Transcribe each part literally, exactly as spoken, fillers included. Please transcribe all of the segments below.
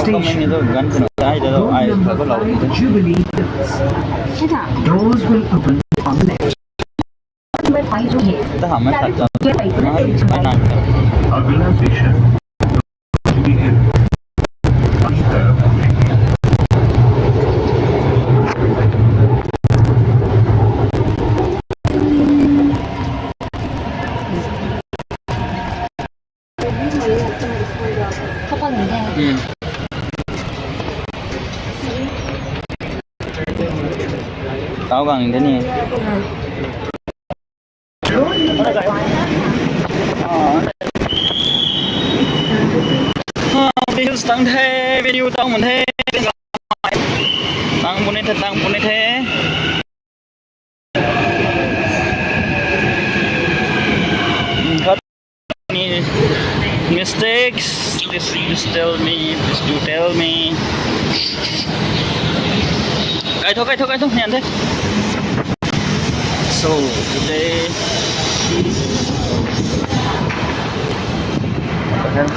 Station. Road number five, Jubilee Hills. Doors will open on the left. Number five, Jubilee. अगला station, Jubilee Hills. Tau gang de ni. Hills tang the, venue tang mun the. Tang puni the, tang puni the. Any mistakes, please, please tell me, please do tell me. Kai tho, kai tho, kai tho, nyan the. So, today, what the hell?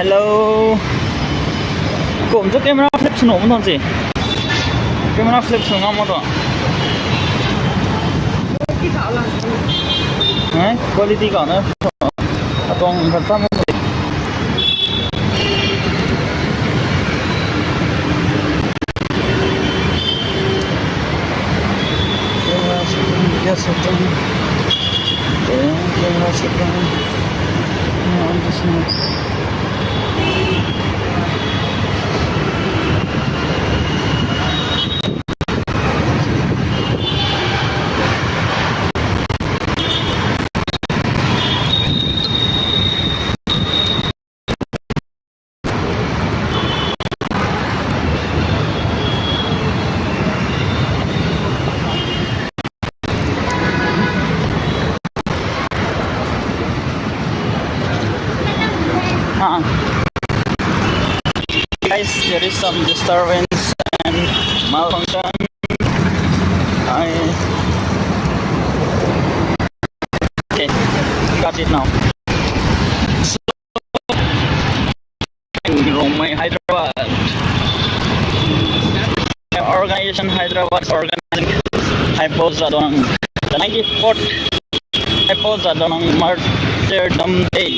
Hello. Kum tu camera flip sw nuh mak tuang si. Camera flip sw ngam mak tuang. Quality khou na. Atang khat tam. Guys, there is some disturbance and malfunction. I Okay, got it now. So, in Rongmei, Hyderabad. Organization Hyderabad is organizing Hypo Jadonang, the ninety-fourth Hypo Jadonang Martyrdom Day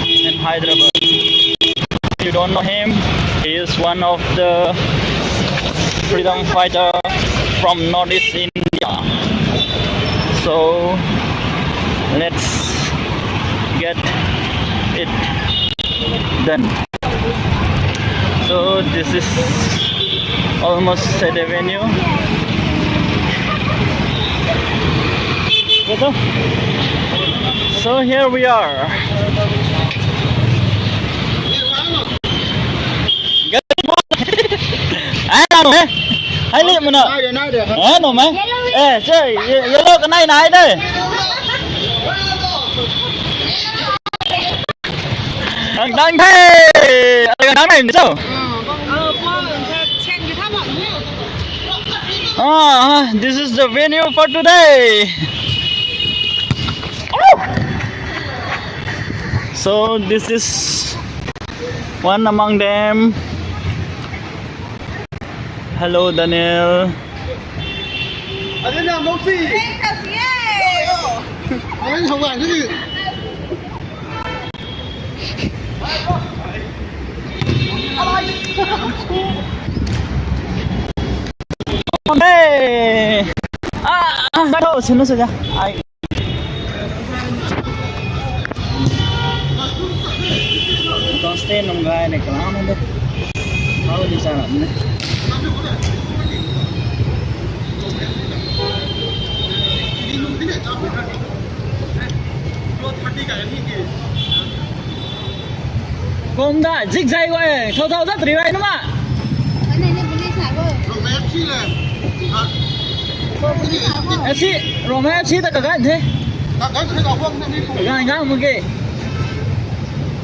in Hyderabad. If you don't know him, he is one of the freedom fighter from Northeast India. So let's get it done. So this is almost State Avenue. Betul? So here we are. Good morning. Ai, nang, eh? Ai, li, muna. Eh, no, man. Eh, che, ye-, yellow kanai nai de. Ang dang the. Ang dang the, so. Ah, this is the venue for today. So this is one among them. Hello, Daniel. Hey! Ah, ah, bathau sini saja. Ai. Tuang stand nung gay ne, kalam de. How di sa ram ne. Kum da, zigzag wa, thau thau zat ri rai na ma. Kan ni police na ko. F C le. F C, Roma F C ta kagan the. Kagan gang mo ke.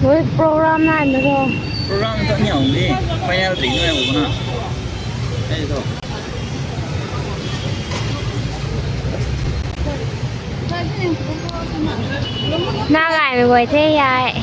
Woi, program na na ko. Program ta ni hong di. Final three na ko na. Hey to. Na gaymei guay the ai.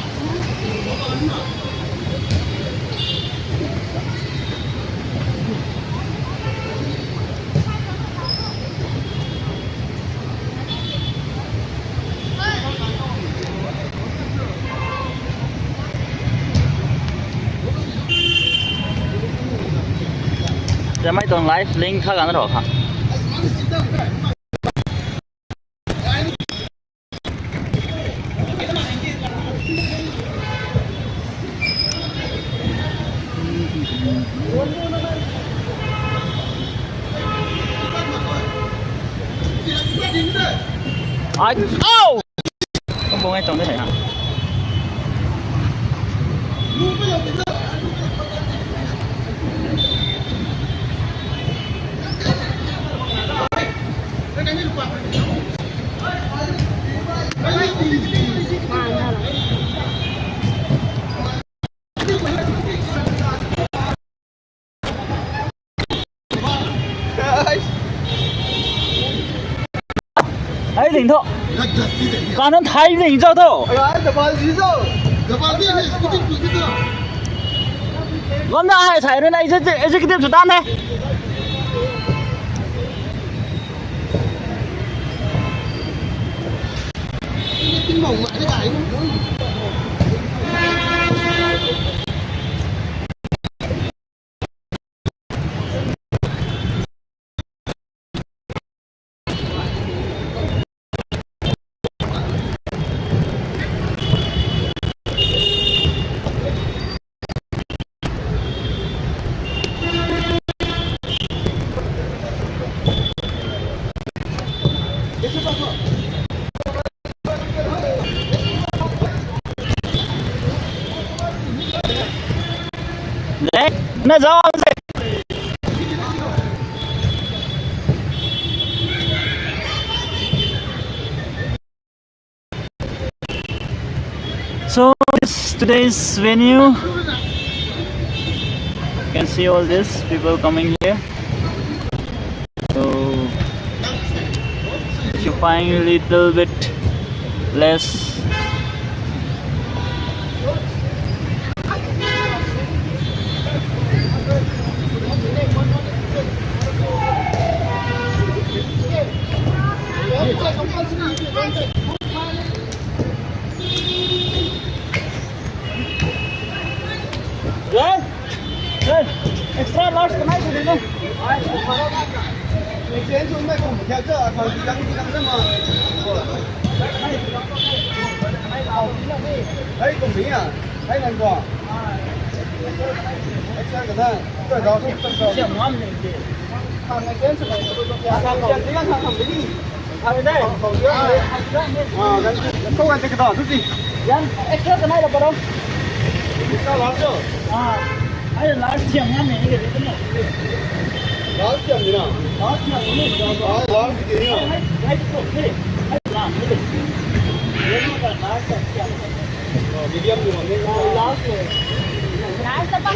Jamei tuang live link kha ganv ro kha. Ai, au! Kum bung ai tuang de hei ha. Ai ding tho. Kanan thai ding cho tho. Gam na ai thai rui na executive sw tan the. So this today's venue. You can see all these people coming here. So if you find a little bit less. Extra large kanai tu dino. Exchange room mei kum kya cha athang ti lang ti lang na ma. Hei kum ni a. Hei nan ko. Extra ka na. Ka da tu ka da. Siam ngam ni ti. Thang exchange mei tu tu kya thang ko. Kya ti lang thang thang ni. Hai de. Hai de. Ah, kan, kan, kan, kan, kan, kan, yan, extra kanai la paro. Extra large. Ah, ai large siam ngam ni ni. Large siam ni na. Large siam ni. Ah, large ni na. Hai, hai, hai, hai, large ni. Yan ka large siam. Oh, medium ni na. Large ni. Large pa.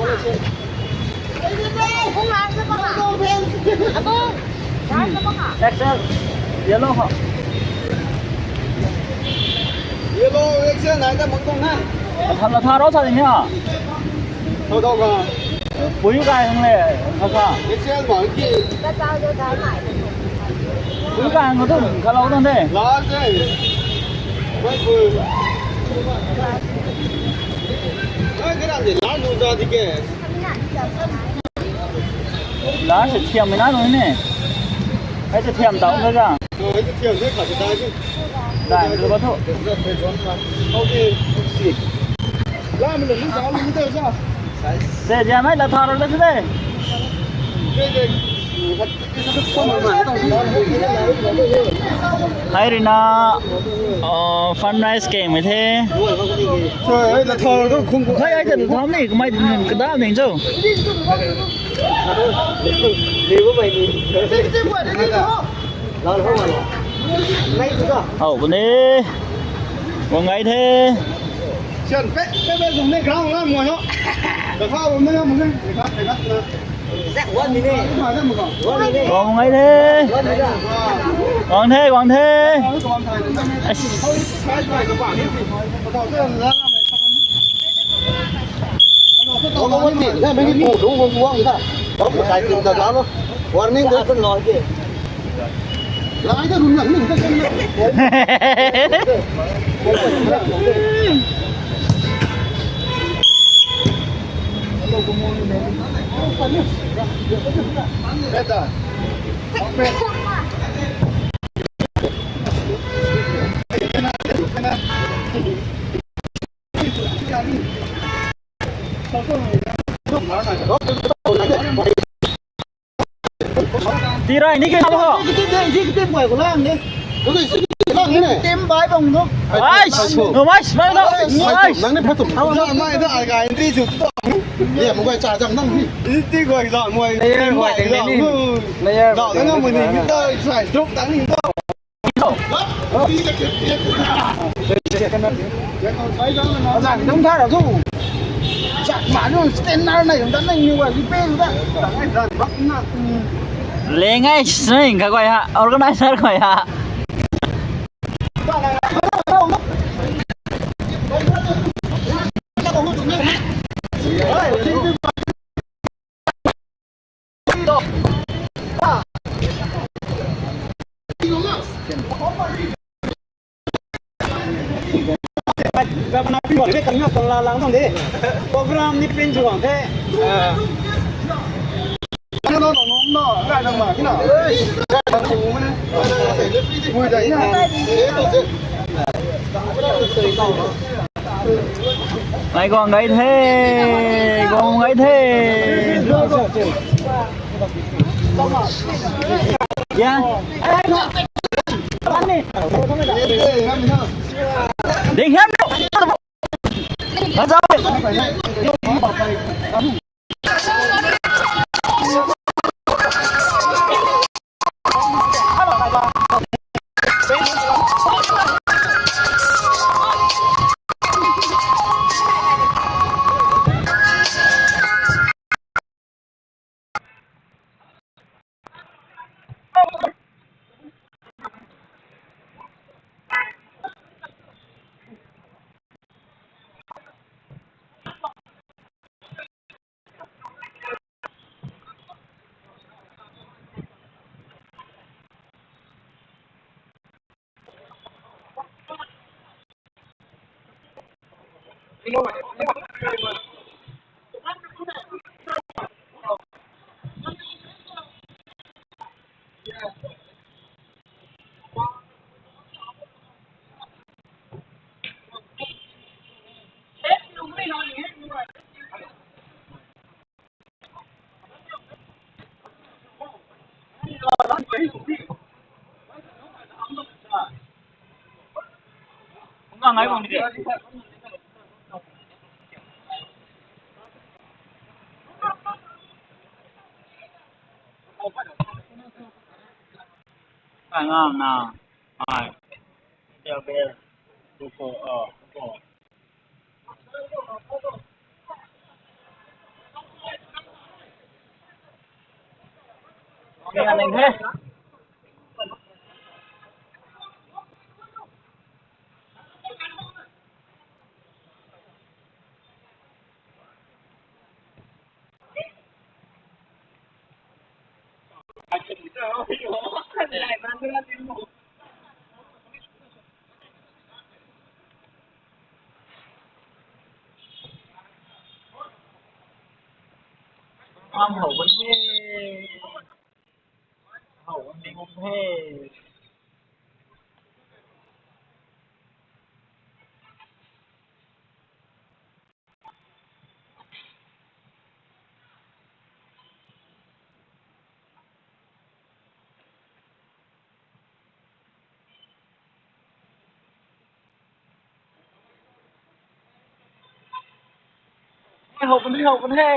Kung large pa. Abang. Large pa. X L. Yellow ho. Yellow X L nai ta mak tuang na. Tham la tha ro sa ding ha. Thau thau ka. Pui kai hang le. Kha kha. X L ma ki. Pui kai hang tu kha lo tuang de. Large e. Wai pui. Ai, kara de large nu za di ke. Large se thiam mei na nunc ni. Hei ta thiam tau na za. Oh, hei ta thiam de kha de dai de. Dai de ba thu. Okay, okay. Lam le ni za, ni de za. Se dia mai la tha ro de de. De de. Hei rui na, uh, fund raise kei mei the. Hei, hei ta tham ni, kamei kadam ding cho. Hau, kuni. Guang gay the. Sian, pe, pe, pe, zung ne, ground na, mo ho. Da kha, mo ne, mo ne, da kha, da kha, na. Guang ngai the. Guang the, guang the. Ais. Warning de. Tirai ni ke ho. Team bai bang do. Ais, no, ais, bai do. Ais. Nang ni phatum. Za mai da ai ga entry chu tu. Ye, mo gay cha jam nang ni. Ti gay za mo. Player gay da. Player. Da na mo ni ta sai drop ta ni da. Azang dum thara tu. Chak ma nu scanner na yum dan na ni wa ji pe lu da. Lengai sing ka koi ha, organizer koi ha. Program ni pin chuang the. Nai guang gay the, guang gay the. Ya. Ding hiam. Bang ai bang ni de. Ai ngam na. Ai. Bel bel. Tuko, oh, tuko. Ang hou bun he. Hou bun bum he. Hou bun he, hou bun he.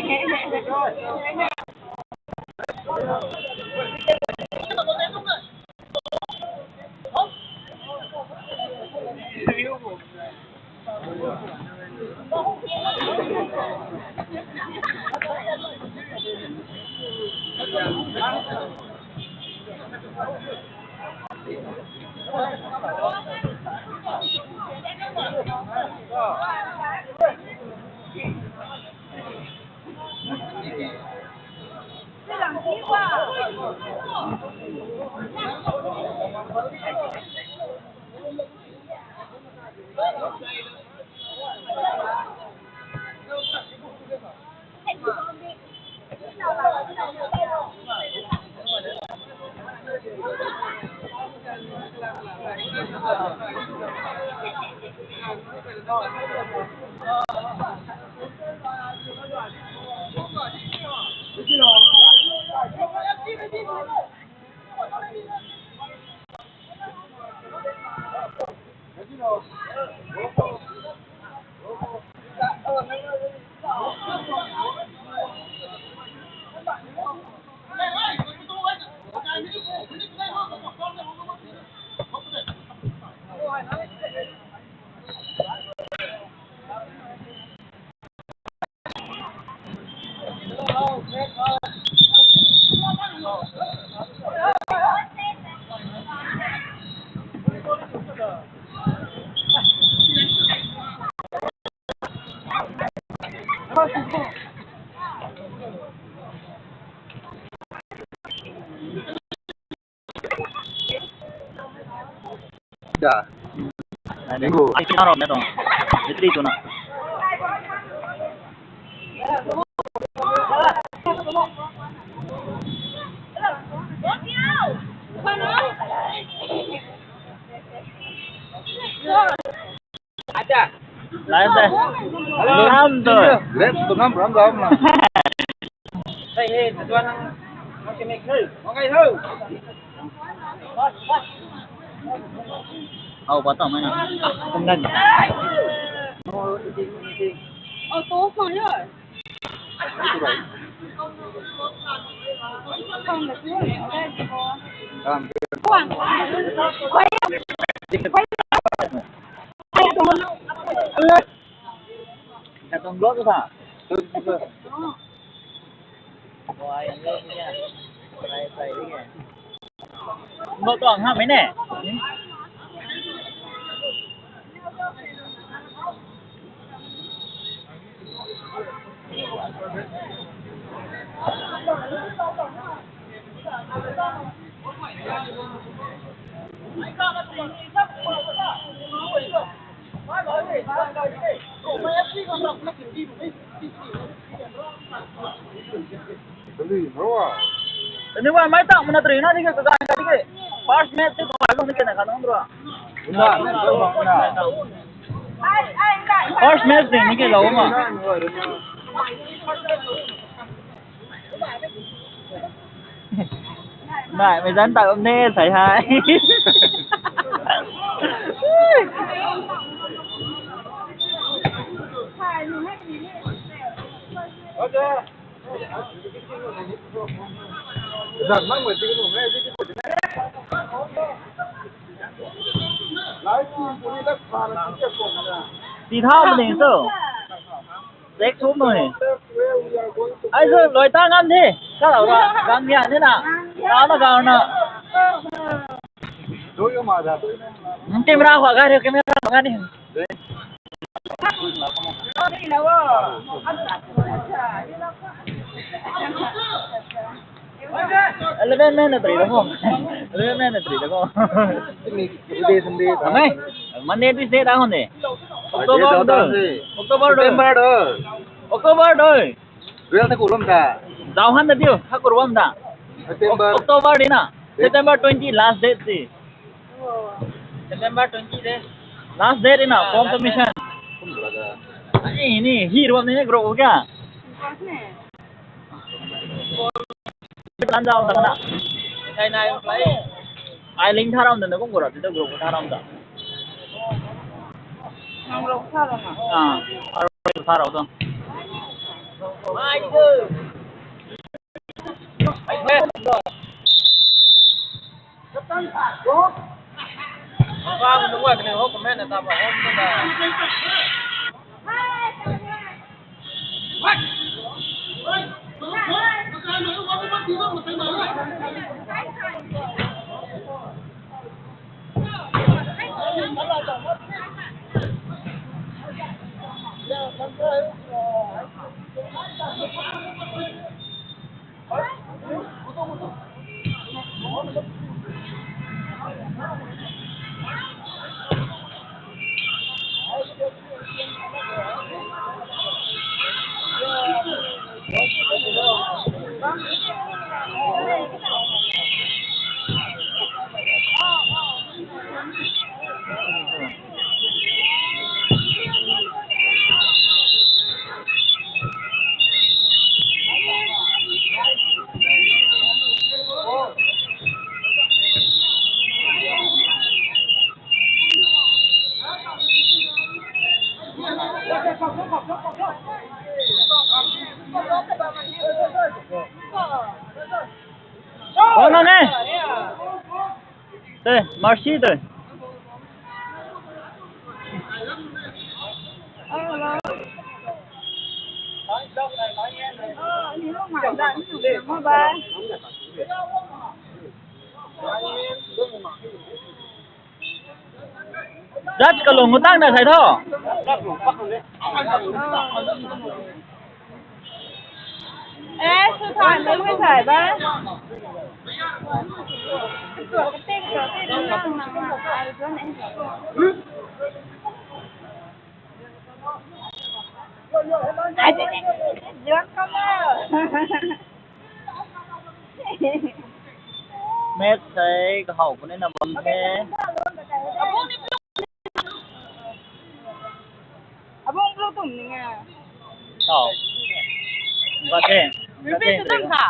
Da. Ai, tinggu. Ai, tinggu rom na tong. Itri tu na. Live de. Hello. Ram tu. Let's do ngam ram ram na. Hey, hey, tuan. How can I help? Mangai ho. Au, patau mai na. Kum dan. Oh, to ma yo. Ngot tuang hamh e ne. Tani wa mai tang mana tari na di ka ka di ke. First match tu ka long ni ke na ka nong ro. First match ding ni ke lo ma. Nai, mei zan tak ne sai hai. Ti thau ma ding so. Tek thum noi. Ai so loi ta ngam the. Ka lau ra gang ya ne na. Ka na gang na. Camera khwa ga the, camera khwa ga ni. Eleven minute ri da ko. Eleven minute ri da ko. Sunday, Sunday. Amei. Monday, Tuesday da hon de. October do. October do. September do. October do. Real thakur bam ta. Zau han da diu, thakur bam ta. September. October di na. September twenty last date si. September twenty de. Last date na, form submission. Ai ni, hi ruam ni group kya? Plan zau ta na. Sai nai play. Ai link tharam da na kung gura, tita group tharam da. Nang group tharam na. Ah, group tharam da. Kona ne? Te, Mercy te. Judge kalung ko tang na thai tho. Eh, sw thay, mei mei thay ba. Juan kau na. Match sei kahaw puni na bam the. Abang blue tum ni nga. Oh. Ba the. Repeat to them ka.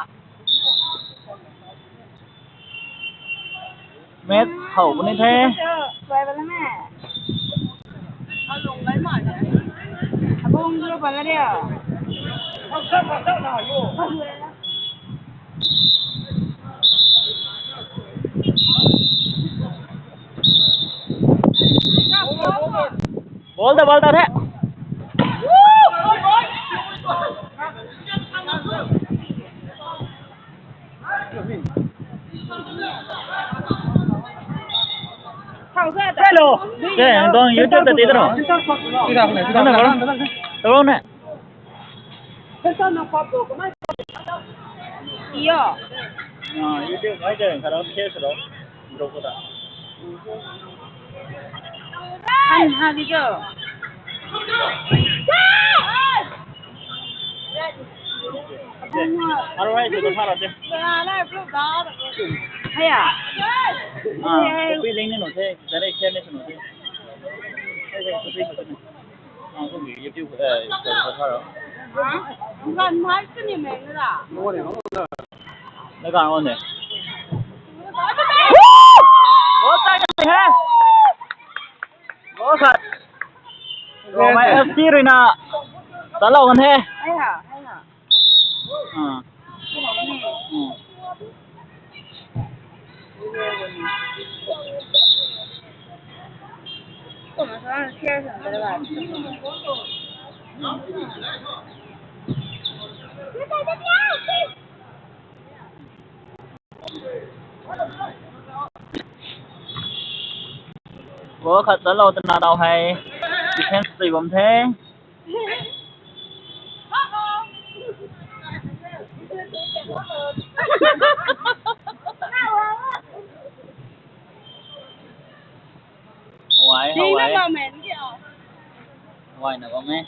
Match how puni the. Abang blue pala dia. Ball ta, ball ta the. Hello. Che, tuang YouTube ta ti taro. Taro ne. Iyo. Ah, YouTube ai de karo share salo. Bro ko ta. Han ha di jo. Aro hai se to thara te. Haya. Ah, copy link ni no the, direct share ni no the. Rongmei F C rui na talou kan the. Ah. Goal khat chalou twna tau hei defense tei bam the. Hawai, hawai. Hawai na bam e.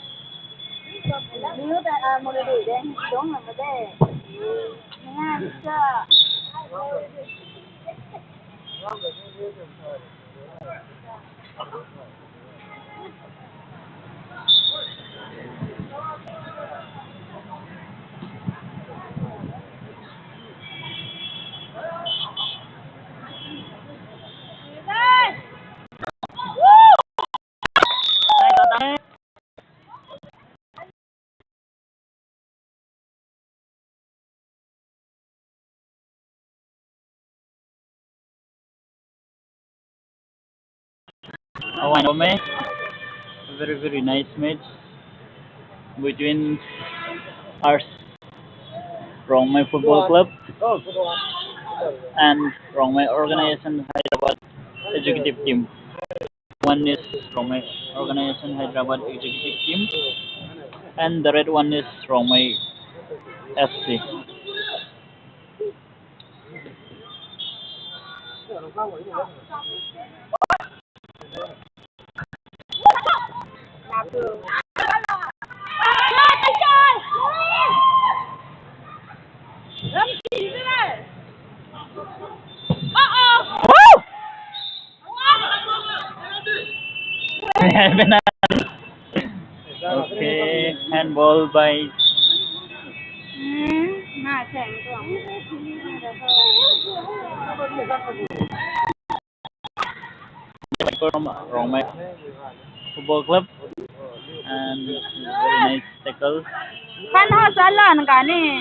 Awan Rongmei, very, very nice match between us, Rongmei Football Club, and Rongmei Organization Hyderabad Executive Team. One is Rongmei Organization Hyderabad Executive Team, and the red one is Rongmei F C. Okay, handball by Hmm, na cheng tuang. Rongmei Football Club, and very nice tackle. Kan ho salan kani.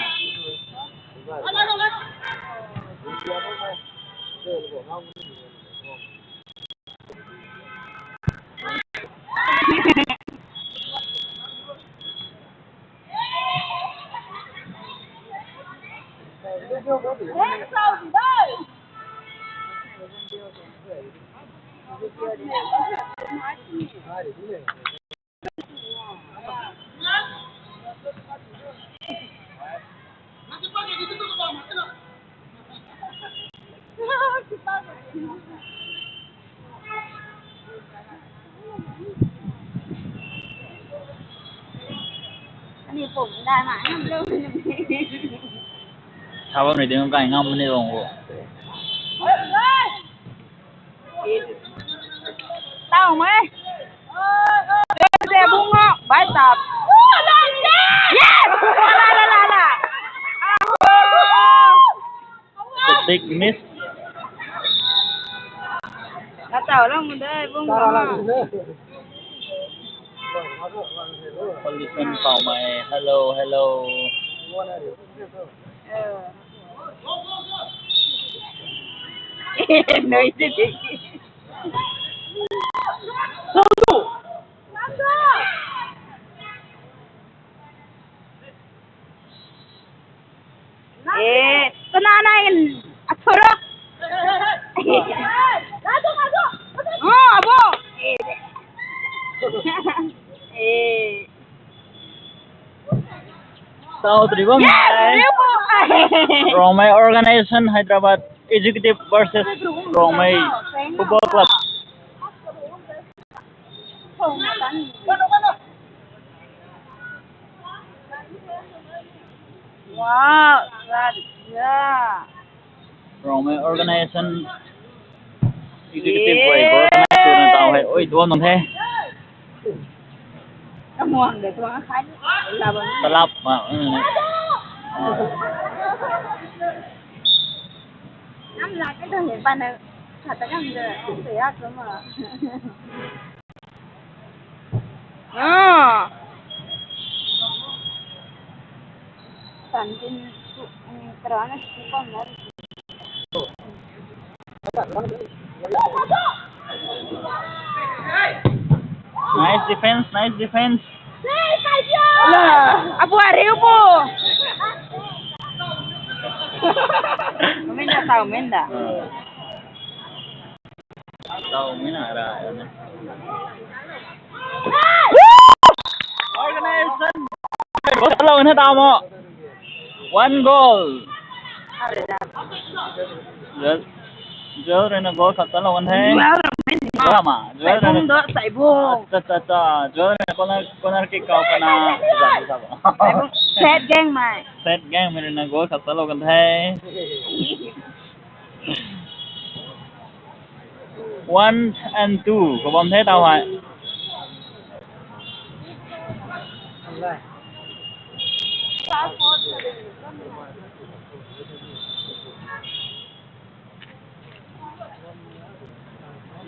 Ani pum dai ma ngam lo. Sabam ni ding kai ngam ni long ko. Tau mai. Bung ho, bai tap. Yes! La, la, la, la. It's a big miss. La tau lang mun dai, bung ho. Policeman pau mai. Hello, hello. Noi si di. Eh, kanana in athura. Oh, abo. Eh. South Ribam. Yes, Ribam. Rongmei Organization Hyderabad Executive versus Rongmei Football Club. Wow, Raja. Rongmei Organization Executive guay ko organize swna tau hei. Oi, duan nung the. Kamuang de tuang khai. Talap ma. Nam la ke dang ban na. Kata kan de. Saya ko ma. Ah. Tan din su, mm, terana su kon na. Nice defense, nice defense. Abu ariu po. Menda tau, menda. Tau mina ra. Organization. Goal talo na tamo. One goal. Joel, Joel rui na goal khat talo kan the. Joel rui na. Joel rui na. Saibung do, Saibung. Acha, acha, acha. Joel rui na corner, corner kick kau kana. Saibung. Set gang mai. Set gang mai rui na goal khat talo kan the. One and two khou bam the tau hei.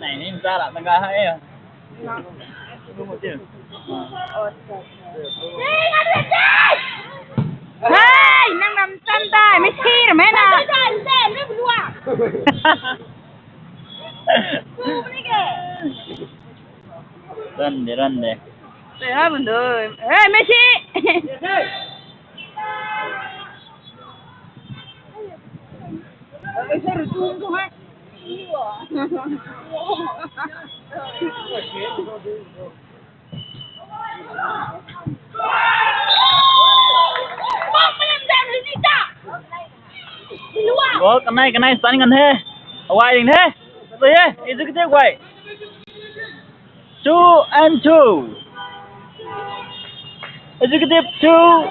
Nei ni mcha la tang ga hei. Hey, nang nam chan dai, mi thir mai na. Hey, hey, hey, hey, hey. Run de, run de. Hey, Messi! Goal kanei, kanei stan kan the. Awai ding the. So ye, executive guay. Two and two. Executive two,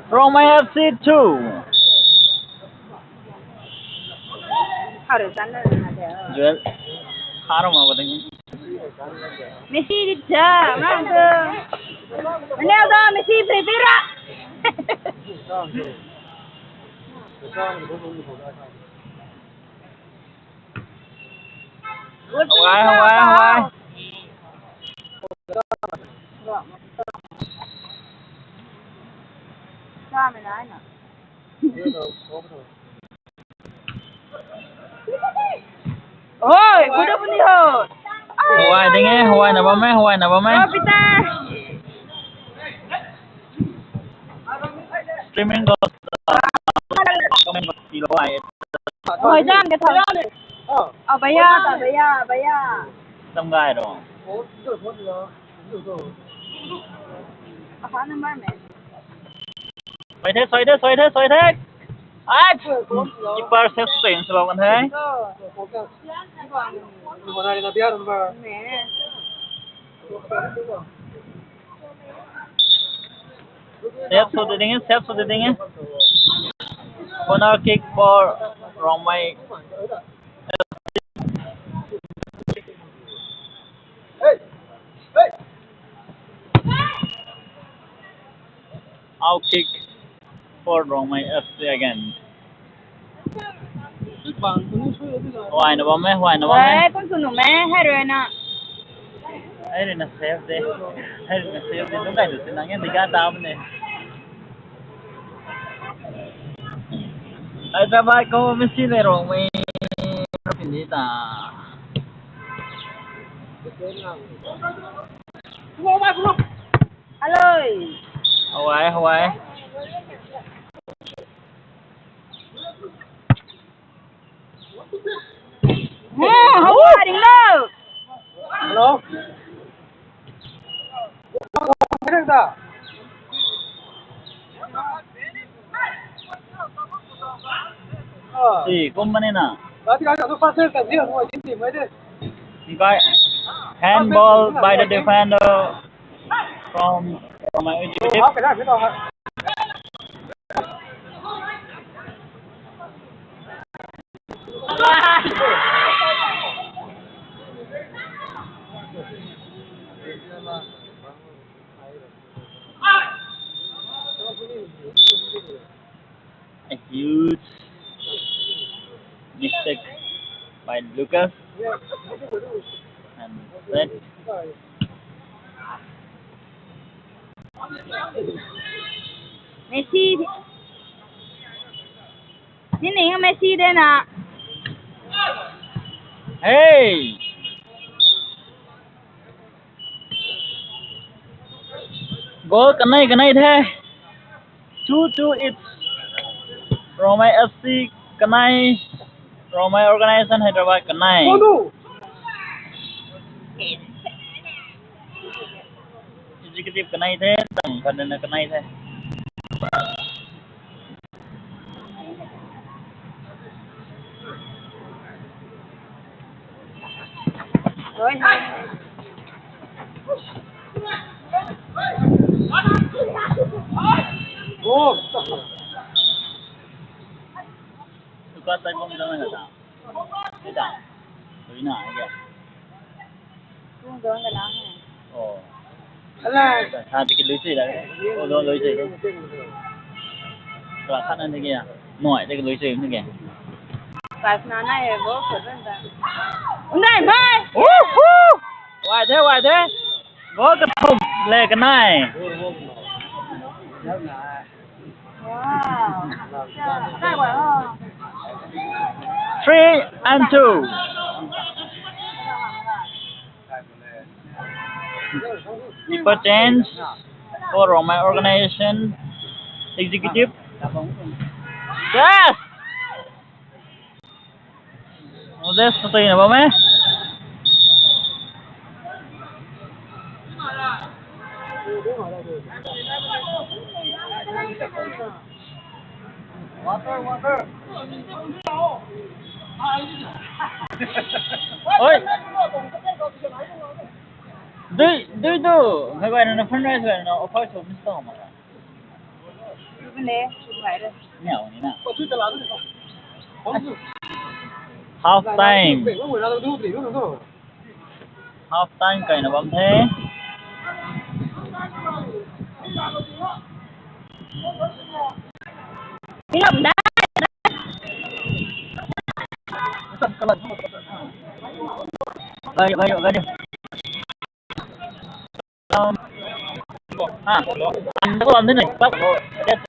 Rongmei F C two. Joel, kharo ma ko ding. Messi di cha, ma ko. Ronaldo, Messi, free free ra. Awai, awai, awai. Oi, good evening ho. Awai ding e, awai na bam e, awai na bam e. Peter. Streaming goes. Oi, jam ke tho. Oh, bhaiya, bhaiya, bhaiya. Tam gai ro. Akha number me. Soi the, soi the, soi the, soi the. Ai, keeper save swsei swlou kan the. Save sw de ding e, save sw de ding e. Corner kick for Rongmei. Out kick for Rongmei F C again. Huayna bam e, huayna bam e. Kum sunu me, hei rui na. Hei rui na save de. Hei rui na save de. Nung kai tu sinang e, diga ta bam ne. Ai ta bai ko Messi le Rongmei. Pindi ta. Hello. Huay, huay. Hello. Hey, kum mani na. Handball by the defender from, from my A huge mistake by Lucas. And that Messi. Ni ning Messi de na. Hey. Goal kanei kanei the. Two two each. Rongmei F C kanei. Rongmei Organization Hyderabad kanei. Executive kanei the, tang khat na kanei the. Tuka tai bom dang na ta. Ita. Ui na ya. Kung dang ka lang hai. Oh. Ala. Sa tiki lui si la. Oh, lui si. Kala khat na tiki ya. Noi tiki lui si ni ke. Five na na ye, ball khat na ta. Undai mai. Woohoo! Wai the, wai the. Goal kathum le kanei. Wow. Three and two. Keeper change for Rongmei organization executive. Yes! Moses, sa na bam e. Oi. Dui, dui tu. Hei guay na na fundraise guay na offer sw miss tang ma. Ni au ni na. Half time. Half time kaina bam the. Gai, gai, gai. Um, ah, ang ko ang din eh. Pak ko. Yes.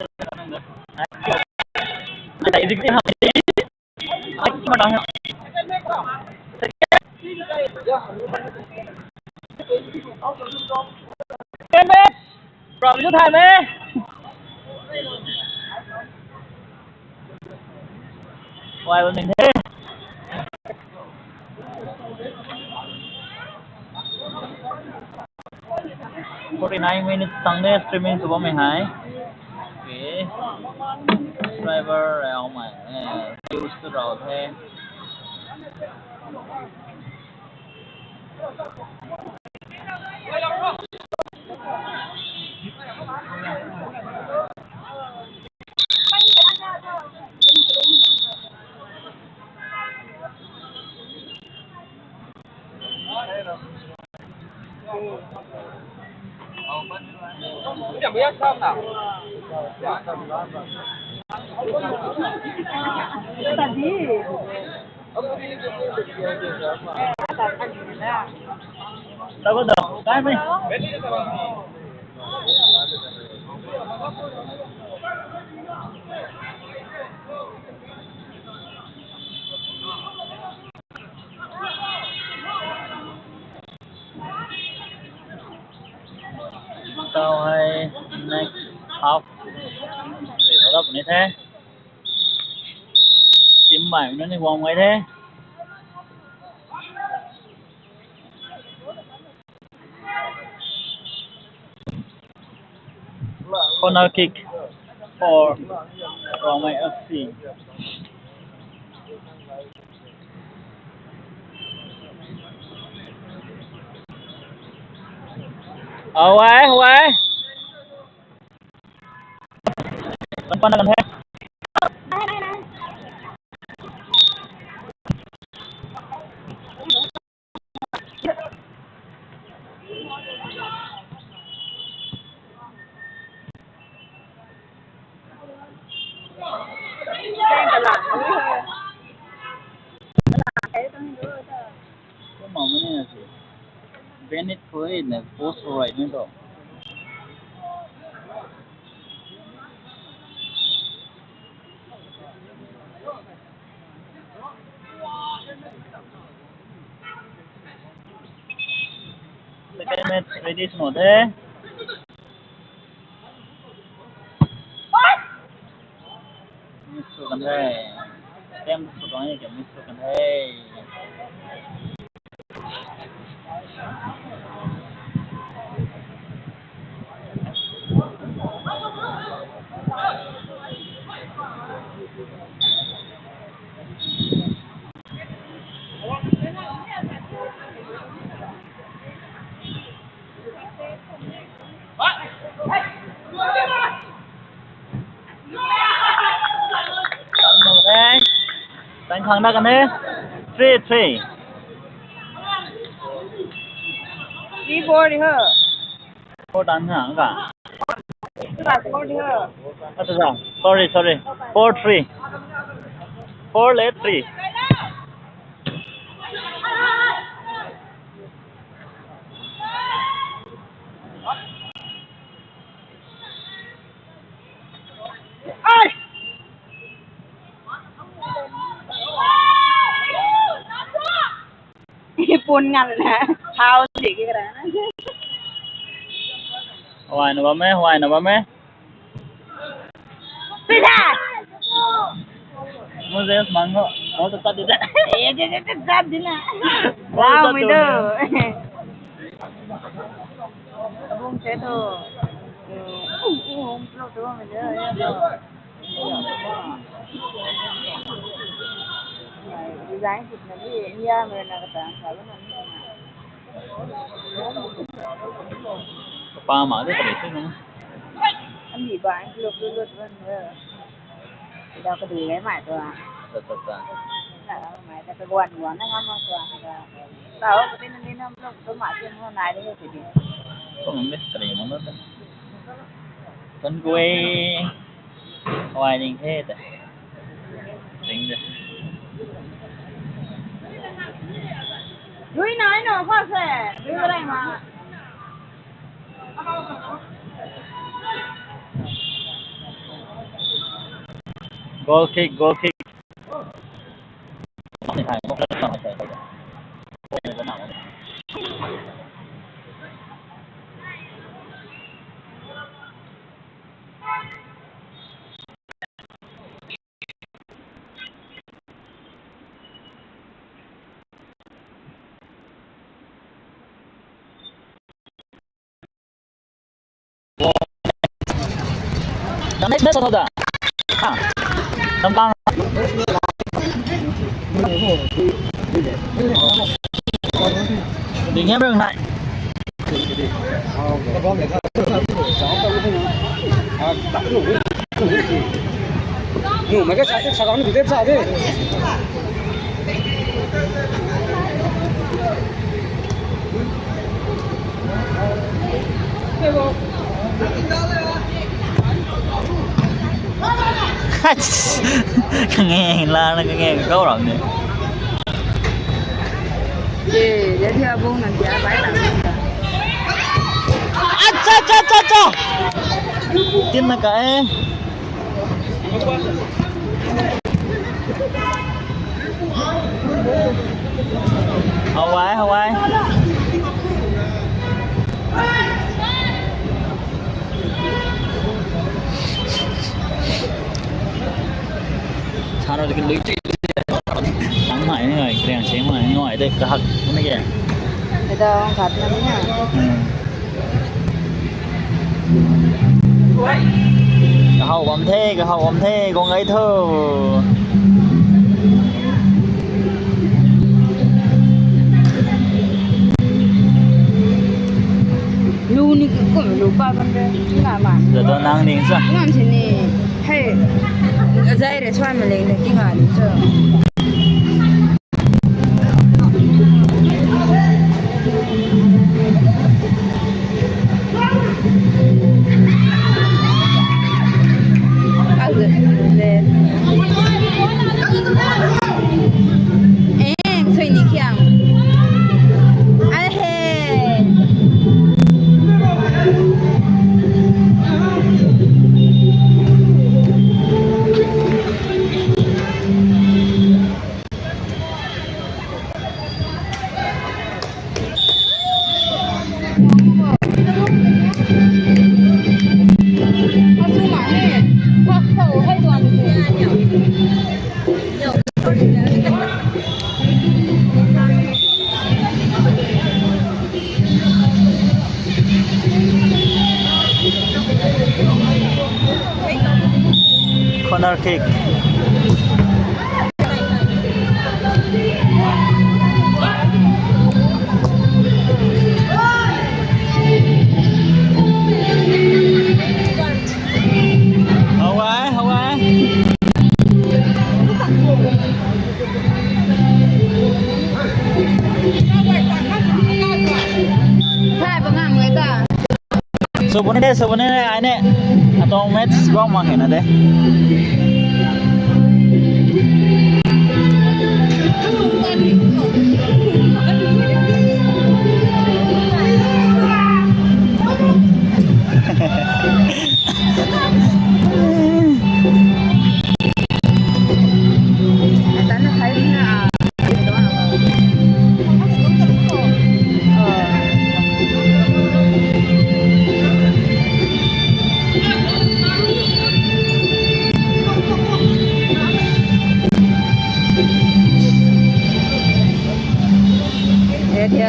Ang ta izig din ha. Ten minutes. From you time eh. Wai bam ni the. Forty nine minutes tang de streaming sw bammei hei. Okay. Subscriber rau mei, eh, views tu rau the. Tau hei next half. Rui thoda puni the. Team baihmei nunc ni guang gai the. Corner kick for Rongmei F C. Away, away. Kan pan na kan the. Bennett khou e na post right ni to. Second match ready sw the. Miss sw kan the. Attempt sw kan the, miss sw kan the. Tan khang na kan the. Three three. Three four di ho. Four tan na ka. Three four di ho. Acha, acha. Sorry, sorry. Four three. Four le three. Pun ngan na. How di ki kara na. Huayna bam e, huayna bam e. Pizza! Moses, mango. Mau ta tat di da. Eh, tat, tat, tat, tat di na. Mau ta tat mi tu. Abung se tu. Eh, um, um, um, tu, tu, mi tu, ya, tu. Design sitna ni, ni ya, mera na kata, sa lo na ni. Kapa ma de kari se na. Ani ba, lut, lut, lut, lut, lut. Ida kadui gai mai tu a. Ta, ta, ta. Ta, mai ta, ta guan, guan na ngam ma tu a. Ta, o, pati na ni na, lut, tu ma, ti mo nai de, ti di. Kum de, kari mo na ta. Tan kuay. Huay ding the ta. Ding de. Lui nai no, kho se. Lui rai ma. Goal kick, goal kick. Next match ho da. Ha. Tam kang. Ding yam rung nai. Nu, mai ka sa, sa kang ni de sa de. Kangeng la na kangeng kau ram ni. Ye, ye thia bung na thia bai ta. Acha, acha, acha, acha. Tin na ka e. Hawai, hawai. Chana de lui chi. Ang mai ngai, kriang se mai ngai de kahak na ke. Ida ang khat na ni na. Hmm. Kahau bam the, kahau bam the, kong gai tho. Lu ni kum lu pa bam de, na man. Dah tu nang ning sa. Ngan sini, hey, zai re suan maling na ki ngan sa. Corner kick. Hawai, hawai. Thai bangam ngai ta. Sw puni de, sw puni de, ai ne. Atong match bam mak hena de.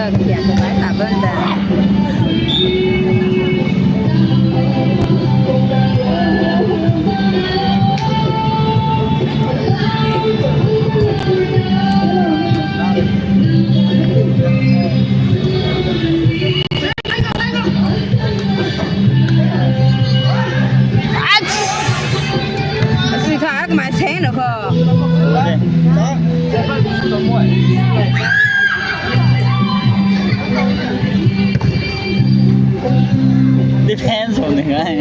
Sui kha kamei seng na kho. Defense houni ngai.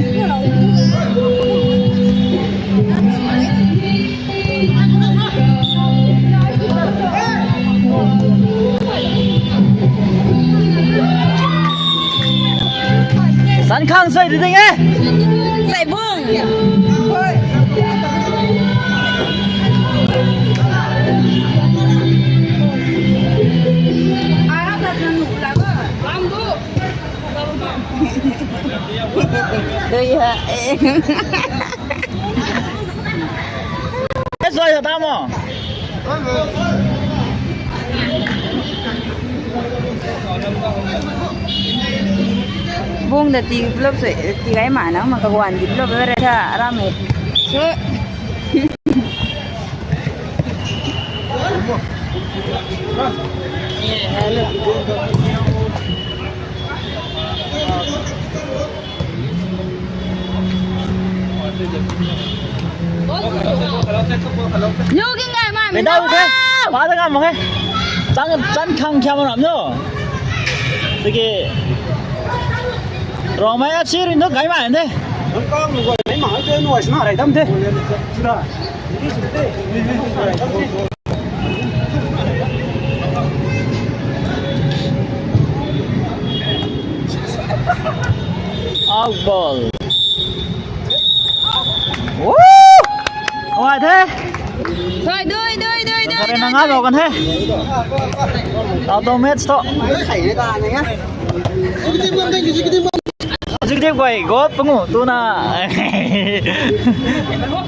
San khang sai di ding e. Sai bung. Dui ha. Eh, soi ha tamo. Bung da ti plop se, ti gai ma na, ma ka wan di plop re tha, aram e. So. Nyu ki ngai ma, mi dau the. Ba da ngam khe. Chang, chang khang kya ma ram no. Tiki. Rong mai F C rin no gai ma the. Nang kang lu gai ma the, no sna rai dam the. Sna. Out ball. Woo! Ngai the. Thoi, dui, dui, dui, dui, kare dui, na nga dui. Lo kan the. Auto match to. Executive guay, goal pangu, tu na.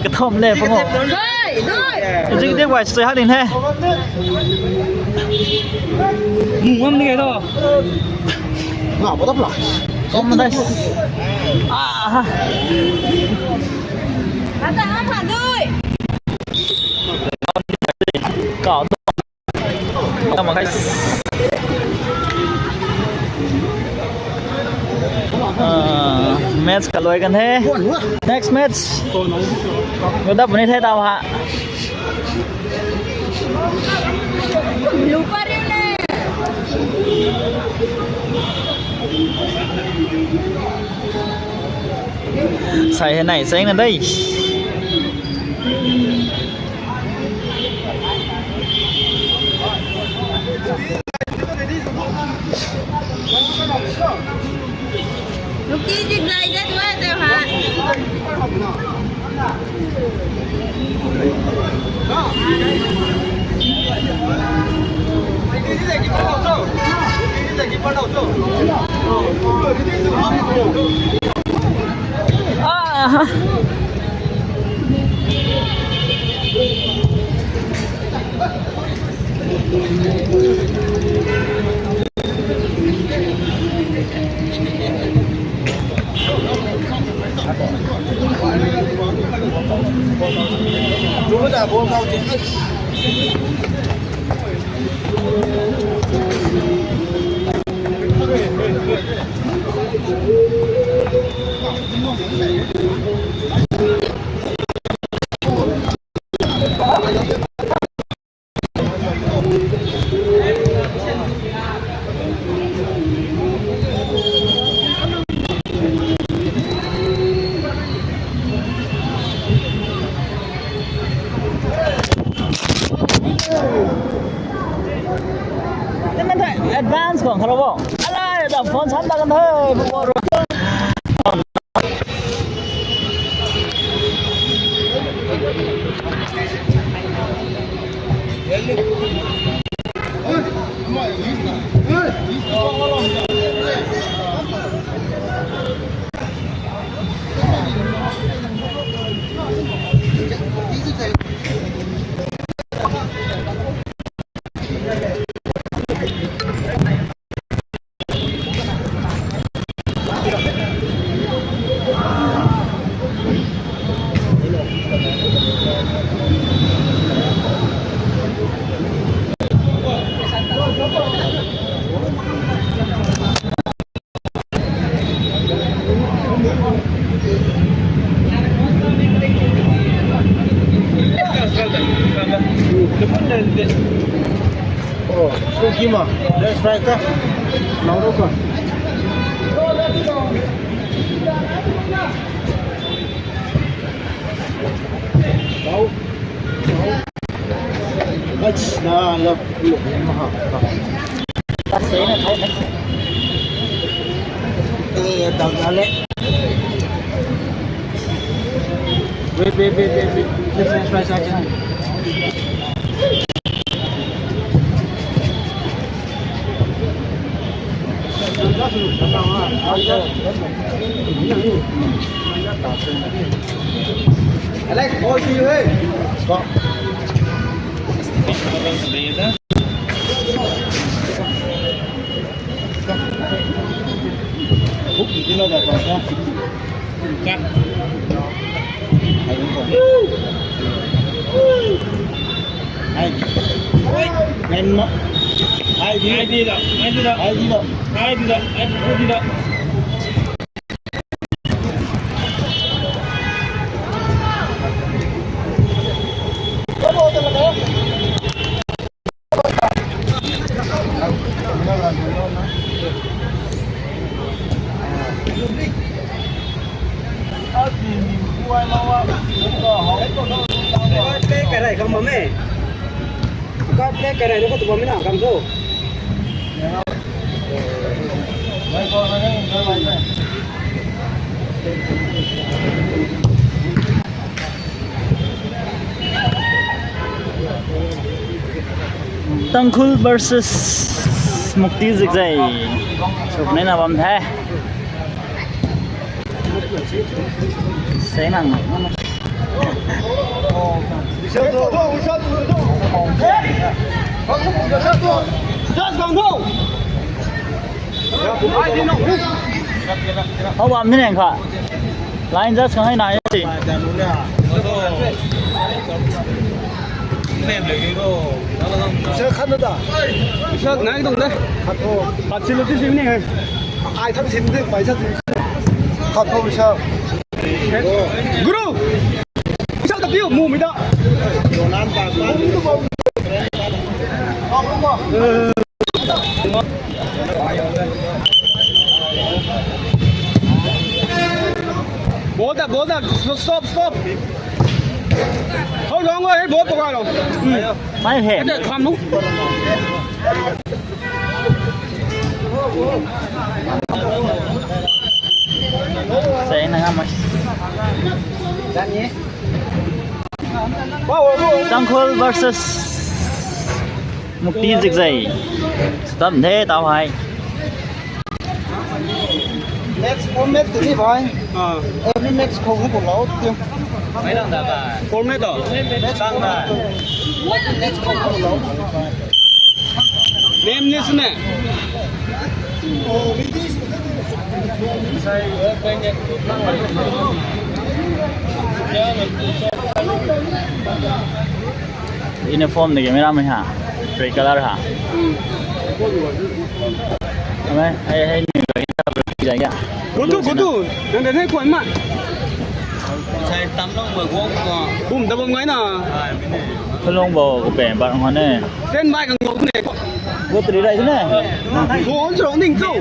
Kathom le pangu. Dui, dui. Executive guay, sui hak ding the. Mu ngam ni kei to. Nga, what up la? Som na dai. Ah. Ata, ata, dui. Kau. Come on, guys. Ah, match kaloi kan the. Next match. Yo da puni the tau ha. Sai he nai, sai na dai. Lukti tik lai dat wai tau ha. Ah. Advance khang khalo bo. Alai da phone sam da kan the. Oh, cookie ma. Let's try ka. Nang ro ka. Wow. Ach, na, love, love, maha. Eh, dal, dal, eh. Wait, wait, wait, wait, wait. Let's try second. Alex, ball to you, hey. Stop. Play karai kam bam e. Ka play karai na ko tu bam e na kam tu. Tangkhul versus Mukti Zikzai. Suk nei na bam the. Sei nang. How bam ni neng kha? Line just khang hai nai. Sa khat na da. Sa nai dong de. Khat tho. Khat si lo ti si ni hai. Ai tham sim de pai sa. Khat tho sa. Guru. Sa ta piu mu mi da. Bol da, bol da. Stop, stop. How long ago, hey, bol paka lo. Mai he. Ate kham nu. Sei na ngam mai. Tangkhul versus Mukti Zikzai. Stop the tau hai. Next format tu ni bhai. Ah. Every next khou ni ko lau tu. Format to. Next format to. Next khou ni ko lau. Name ni sune. Uniform de camera mei ha, red color ha. Ame, hei hei ni red color jai ya. Kutu kutu, nang de hei kwan ma. Sai tam nang ma gong ma. Bum da bam ngai na. Kalong bo ko pen ba ngane. Ten bai kang gong ne. Go tri rai ne. Go on strong ding tu.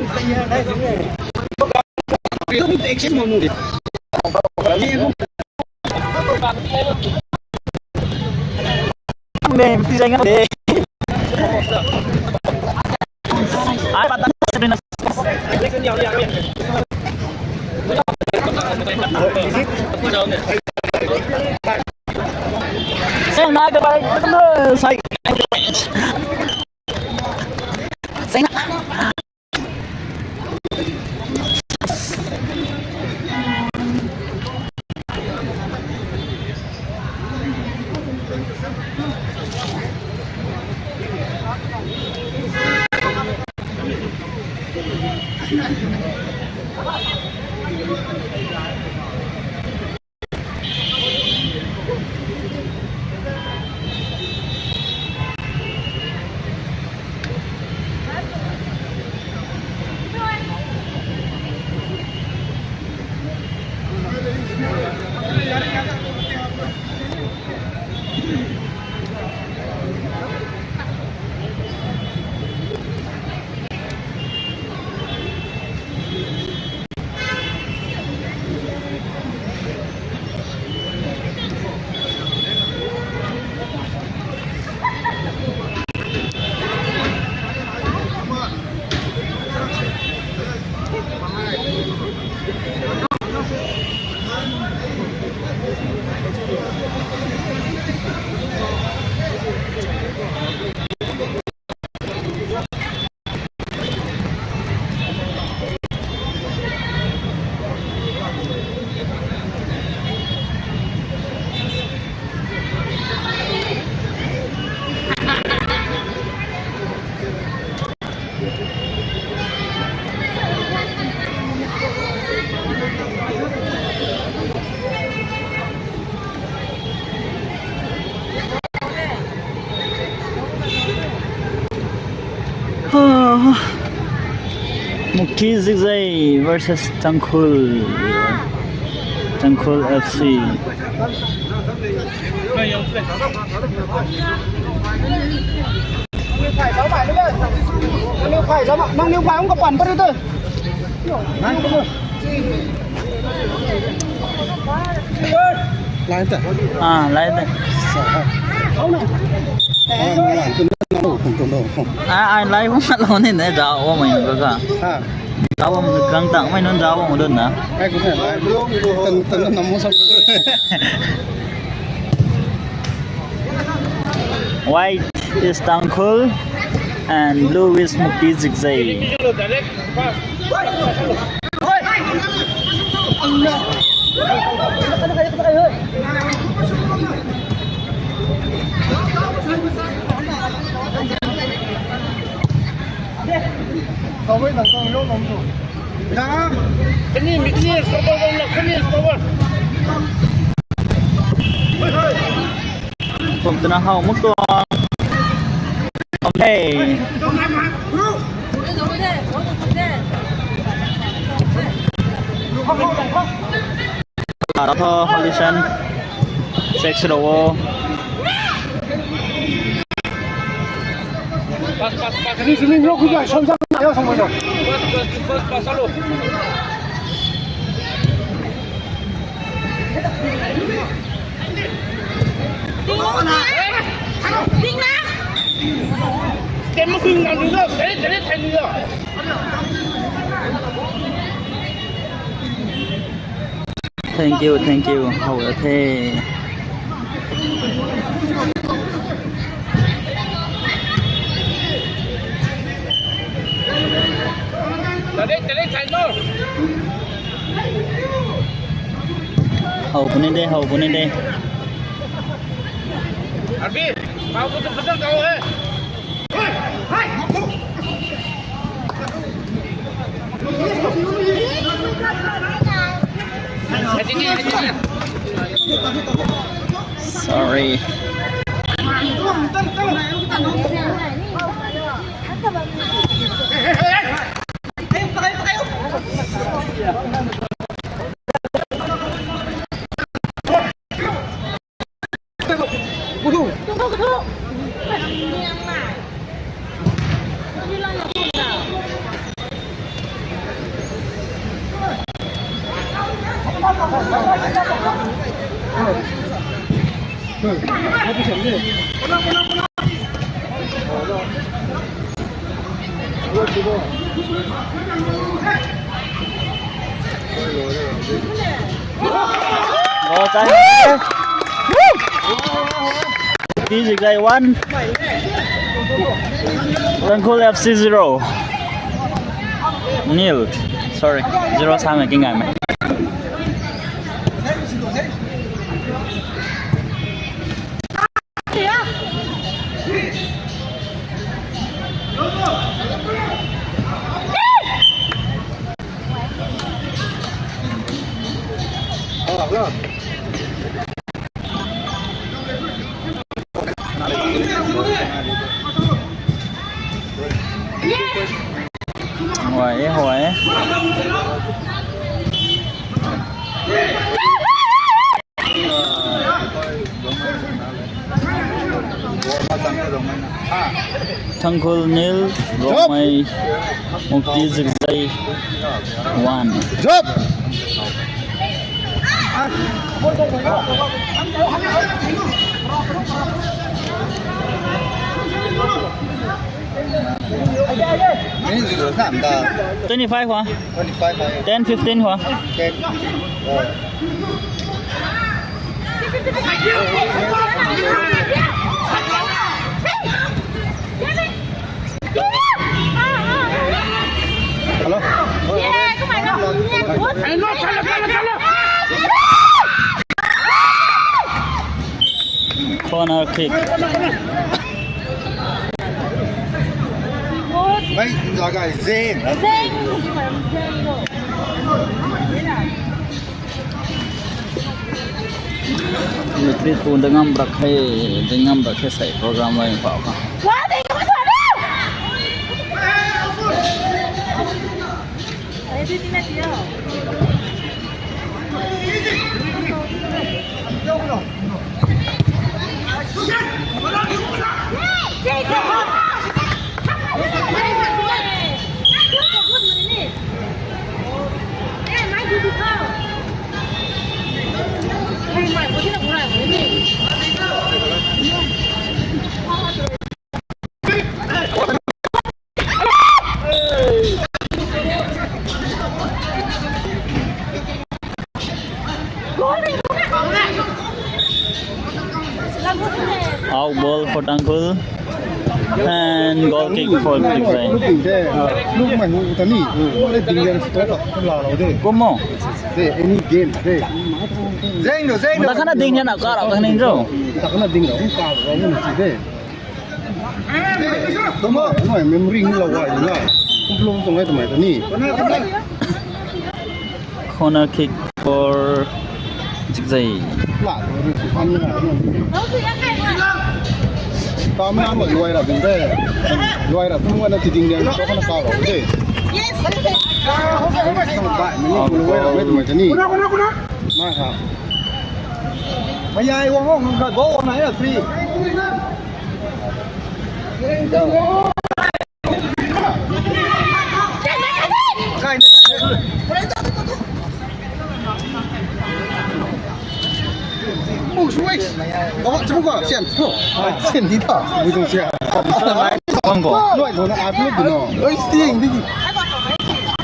Mukti Zikzai versus Tangkhul. Tangkhul F C. Nang niw phai zauc ma, nang niw phai hung kapan pari tu. Lai ta. Ah, lai ta. Ah, nang lai tu, nang lai tu, nang lai tu. Ah, ai lai hung ma lo ni ne, zauc o mai ka ka. Ha. Zauc o gang tang mai nun zauc o dun na. Ai ku ne lai. Tan tan nam mo sa. White is Tangkhul and blue is Mukti Zikzai. Kum twna how mak tuang. Kum the. Ara tho, Holishan. Sex ro. Pas, pas, pas. Ni sini nyo ku jai, song jam na yo, song mo yo. Pas, pas, pas, pas, alo. Thank you, thank you. How are they? How puni de, how puni de. Arbi, how puni de, how puni de. Sorry. Goal chance. Mukti Zikzai one, Tangkhul F C zero. Nil. Sorry. Zero samei kingai mei. Huay e, huay e. Tangkhul nil, Rongmei, Mukti Zikzai one. Drop! Twenty-five hua? Twenty-five hua? Ten fifteen hua? Ten. Hello? Corner kick. Mei, lagai, Zain. Mitri tu dengam brak hai, dengam brak hai sai program lai pau ka. Wah, dengam brak hai. Out ball for Tangkhul and goal kick for Tigzai. Luk mai hu ta ni, le ding yang sto ta la lo de. Kumo. De, any game de. Zeng do, zeng do. Mata khana ding ya na ka ra ta ning jo. Ta khana ding ra, ka ra ni si de. Tuma, tuma memory ni lo wa na. Kumplung tung ai tuma ta ni. Corner kick for Tigzai. Tamna mo luai ra bing de. Luai ra tu wana ti ding de. So kana ka ro de. Yes. Ba, ni luai ra bing de ni. Mai ha. Mayai wang hong ka go na ya free.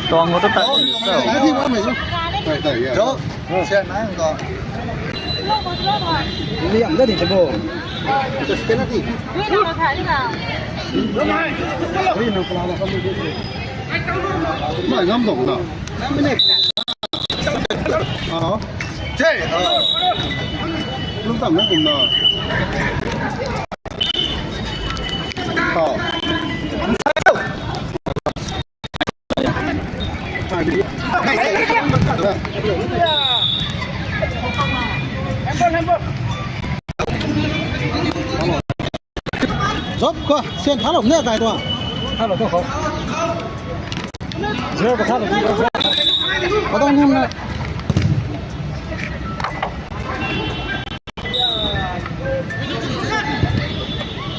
Tuang ko tu ta. Liam da di chabo. Mai ngam dong na. Ah. Che. Lung tam na kum na. Ah. Job ko, sen thalo ne kai to. Thalo to ko. Zero ko thalo. Adong hum na.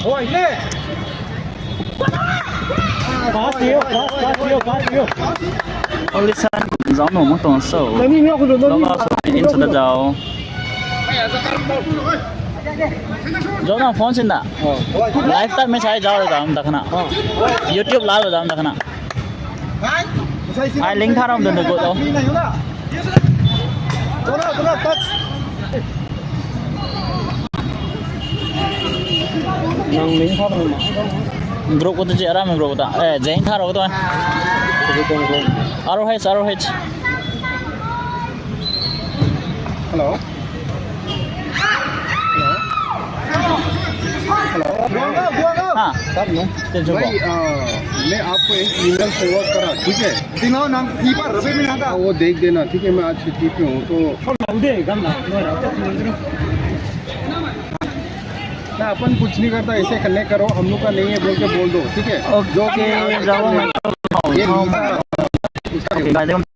Oi ne. Pass you, pass, pass you, pass you. Only son, zauc nuh mak tuang so. Lou na so, in sa da zauc. Zauc na phone sin da. Live tat mei sai zauc da zauc da khana. YouTube la da zauc da khana. Ai link tha ram dun da go lo. Nang link tha ram. Group ko tu je aram group ta. Eh, jeng tha ro to. R O H, R O H. Hello. Hello. Hello. हाँ। तब ना। भाई, अ, मैं आपको एक email forward करा, ठीक है? दिखाओ नाम, कीपर रबे में आता। हाँ, वो देख देना, ठीक है? मैं आज छुट्टी पे हूँ, तो अपन कुछ नहीं करता, ऐसे connect करो, हम लोग का नहीं है बोल के बोल दो, ठीक है? OK, जो कि जाओ, मैं ये वीजा, इसका OK, गाइस,